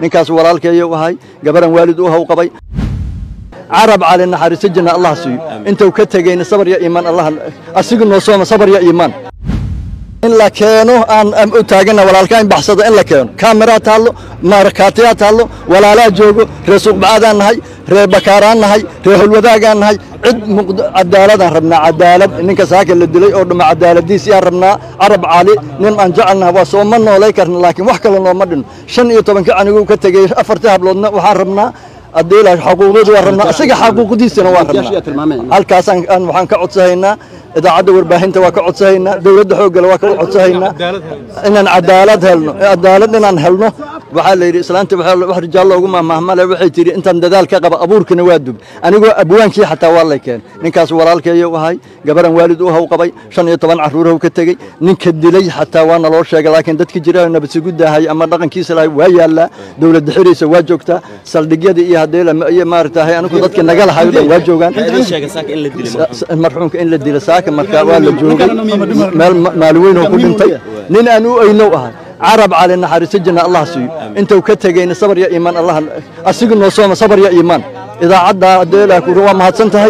Ninkaas walaalkeeyo ahay, gabaran waalid u haw qabay. Carab Cali naxariiso janna Allah siiyo, intuu ka tegayna sabar ya iimaan Allah asigu noo sooma, sabar ya iimaan in la keeno aan u taagana walaalka in baxsado in la keeno. Kameraa taallo, markaatiyaa taallo, walaalaa joogo, reer Suuqbacaadaan nahay, reer Bakaaraan nahay, reer Holwadaagaan nahay. Cid cadaaladaan rabnaa, cadaalad. Ninka saaka la dilay oo dhuma cadaaladiis yaan rabnaa. Carab Cali nin aan jecelnaha waa sooma noolay karna, laakiin wax kale nooma dhino. 15-ka anigu ka tegey, 4-tii habloodna waxaan rabnaa adiila xaquuqdooda waa rabnaa, isaga xaquuqdiisana waa rabnaa. Halkaasaan waxaan ka codsahaynaa idaacadda warbaahinta, waa ka codsahaynaa dowladda xooggale, waa ka codsahaynaa inaan cadaalad helno, cadaalad inaan helno. Waxaa la yidhi islaanta wax rijaal loogu mahmahmale, waxay tidhi intaan dadaal ka qaba abuurkana waa dub. Anigoo abwaankii xataa waa lay keen. Ninkaas walaalkeeyo ahay, gabaran waalid u haw qabay, 15 carruurhow ka tegey. Ninka dilay xataa waa naloo sheegay, laakiin dadka jira nabadsugudahay ama dhaqankiisa lahay waa yaallaa, dowladda xiraysa waa joogtaa, saldhigyadii iyo haddii iyo maaragtahay anigu dadkii naga lahay o dhan waa joogaan. Marxuumka in la dila saaka marka waa la joogay meel maalin weyn oo ku dhintay, nin aan u aynow ahay. Carab Cali naxariiso janna Allah siiyo, intuu ka tegayna sabar ya iimaan Allah asigu noo sooma, sabar ya iimaan. Idaacadda adeela waa mahadsan tahay.